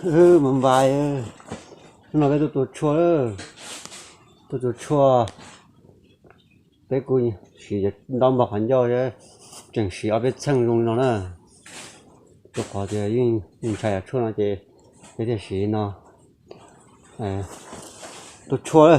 Mas npais, hnub no peb tuaj tua tshuaj, tuaj tua tshuaj. Peb kuj siv ntaub npog qhov ncauj, tseem siv ob peb txheej zoo li no na. Rau qhov tias yeej ntshai cov tshuaj no ces peb thiaj siv no tua tshuaj.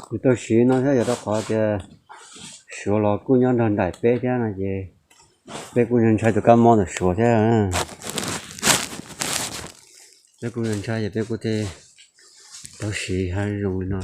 Kuv tau siv no thiab yog rau qhov tias Suav los kuj nyob nrog nraim peb thiab no ces peb kuj ntshai tus kab mob ntawm Suav thiab. Peb kuj ntshai ces peb kuj thiaj tau siv hav zoo li no.